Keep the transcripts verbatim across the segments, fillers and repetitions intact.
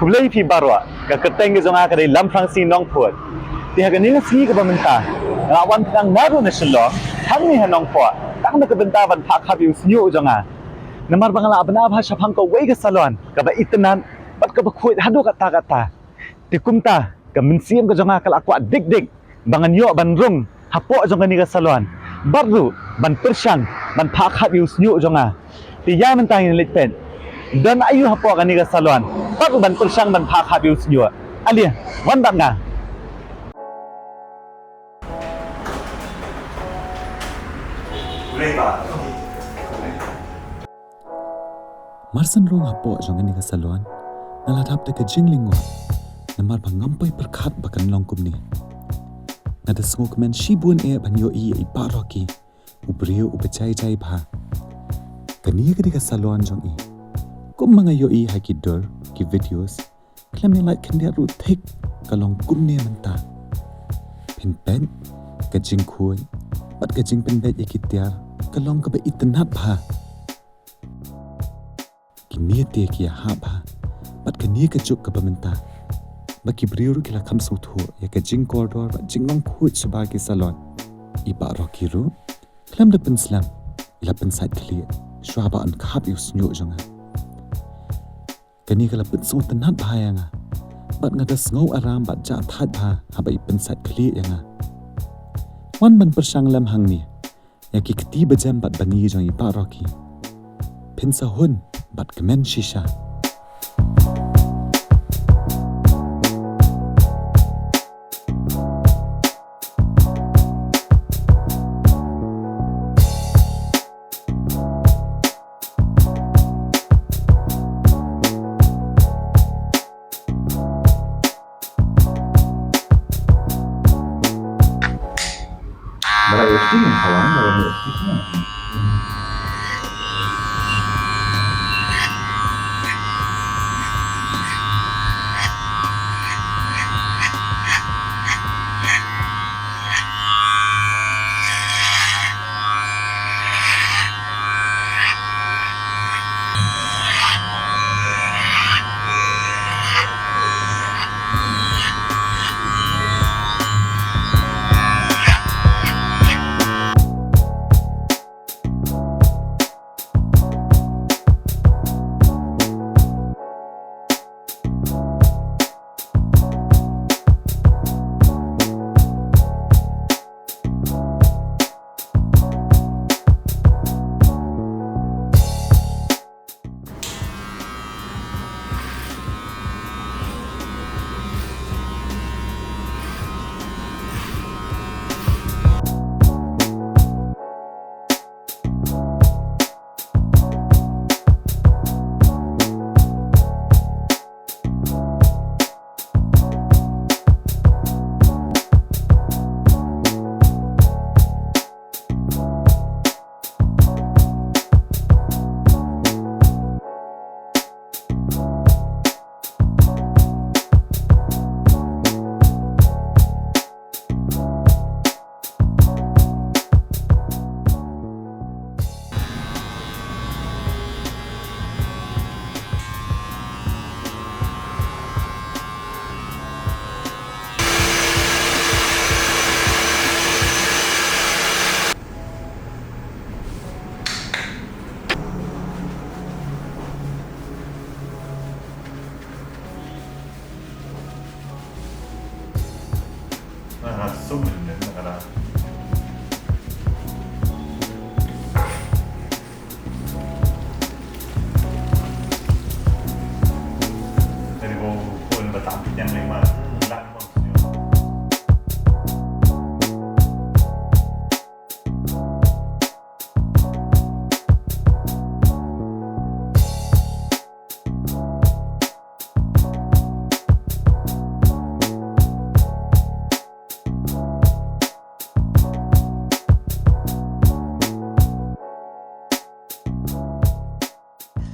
Khublei phi baroh, ka kyrteng ka jong nga ka dei Lamprangsi Nongphuh. Te ha kane ka sngi kaba mynta, nga la wan pynang naduh na Shillong hangne ha Nongpoh, tang na ka bynta ban phah khap ïa u shñiuh jong nga. Namar ba nga la bna bha shaphang kawei ka salon kaba itynnad bad kaba khuid haduh katta katta. Te kumta ka mynsiem ka jong nga ka la kwah dik dik ba ngan ïoh ban rung hapoh jong kane ka salon, bad ruh ban pyrshang ban phah khap ïa u shñiuh jong nga. Te ïa mynta ngin leit peit don aïu hapoh kane ka salon, bad ruh ban pyrshang ban phah khap ïa u shñiuh. Ale, wan bad nga. Mar shen rung hapoh jong kane ka salon, nga la dap da ka jinglyngngoh namar ba ngam poi pyrkhat ba kan long kumne. Nga da sngewkmen shibun eh ban ïohi ïa i Bah Rocky, u briew uba jai jai bha. Kane ka dei ka salon jong i. Kumba nga ïohi ha ki dur, ki videos, khlem ïa lait khyndiat ruh thik ka long kumne mynta. Phin peit ka jingkhuid bad ka jingpynbeit ïa ki tiar ka long kaba itynnad bha. Kine te ki ïahap bha bad kane ka juk kaba mynta, ba ki briew ruh ki la kham sngewthuh ïa ka jingkordor bad jinglong khuid shabar ki salon. I Bah Rocky ruh khlem da pynslem i la pynsait khlieh shwa ba yn khap ïa u shñiuh jong nga. Kane ka la pynsngewtynnad bha ïa nga bad nga da sngew aram bad jah thait bha haba i pynsait khlieh ïa nga. Wan ban pyrshang lem hangne ïa ki kti bajem bad bani jong i Bah Rocky. Phin sa hun bad kmen shisha.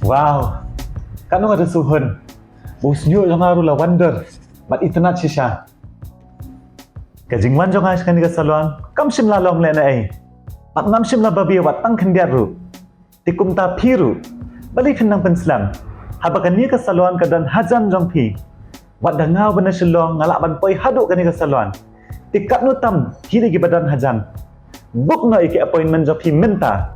Wow. Katno nga da sngewhun. Ba u shñiuh jong nga ruh la wan dur bad itynnad shisha. Ka jingwan jong nga sha kane ka salon kam shym la long lehnohei. Bad ngam shym la babe wat tang khyndiat ruh. Te kumta phi ruh, balei phin nang pynslem? Haba kane ka salon ka don hajan jong phi, wat da nga uba na Shillong nga lah ban poi haduh kane ka salon. Te katno tam phi lei kiba don hajan? Book noh ïa ki appointment jong phi mynta.